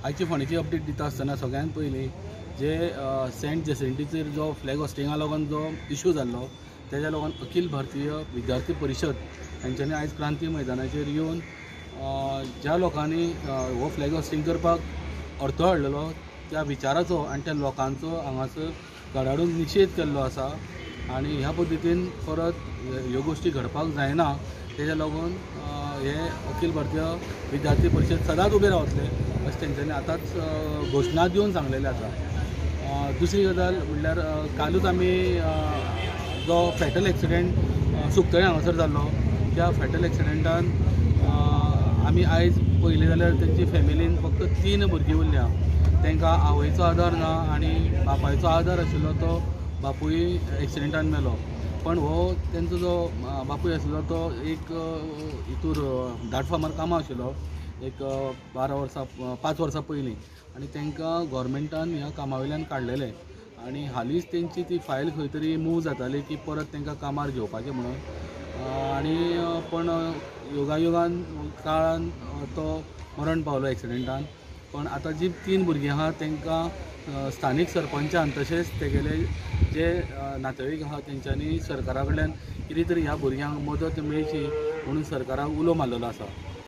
आयची फोंडेची अपडेट दिता आसतना सगळ्यांत पयलीं जे सेंट जेसेंटीचेर जो फ्लॅग होस्टिंगा लागून जो इशू जाल्लो तेज्या लागून अखिल भारतीय विद्यार्थी परिशद हेंच्यांनी आयज क्रांती मैदानाचेर येवन ज्या लोकांनी हो फ्लॅग होस्टिंग करपाक अडथळो हाडलेलो त्या विचाराचो आनी त्या लोकांचो हांगासर गडाडून निशेध केल्लो आसा आनी ह्या पद्दतीन परत ह्यो गोश्टी घडपाक जायना तेज्या लागून हे अखिल भारतीय विद्यार्थी परिशद सदांच उबे रावतले अशें तेंच्यांनी आतांच घोशणा दिवन सांगलेलें आसा. दुसरी गजाल म्हणल्यार कालूच आमी जो फॅटल एक्सिडेंट सुकतळे हांगासर जाल्लो त्या फॅटल एक्सिडेंटान आमी आयज पळयलें जाल्यार तेंची फॅमिलीन फक्त 3 भुरगीं उरल्या. तांकां आवयचो आदार ना आनी बापायचो आदार आशिल्लो तो बापूय एक्सिडेंटान मेलो. पण हो तेंचो जो बापूय आशिल्लो तो एक हितूर दाट फार्मार कामां आशिल्लो एक 12 वर्सां 5 वर्सां पयलीं आनी तांकां गोवोरमेंटान ह्या कामा वयल्यान काडलेलें आनी हालींच तेंची ती फायल खंय तरी मूव जाताली की परत तांकां कामार घेवपाचें म्हणून आनी पण योगायोगान काळान तो मरण पावलो एक्सिडेंटान. पण आतां जी 3 भुरगीं आहा तांकां स्थानीक सरपंचान तशेंच तेगेले जे नातेवाईक आहा तेंच्यांनी सरकारा कडल्यान कितें तरी ह्या भुरग्यांक मदत मेळची म्हणून सरकाराक उलो मारलेलो आसा.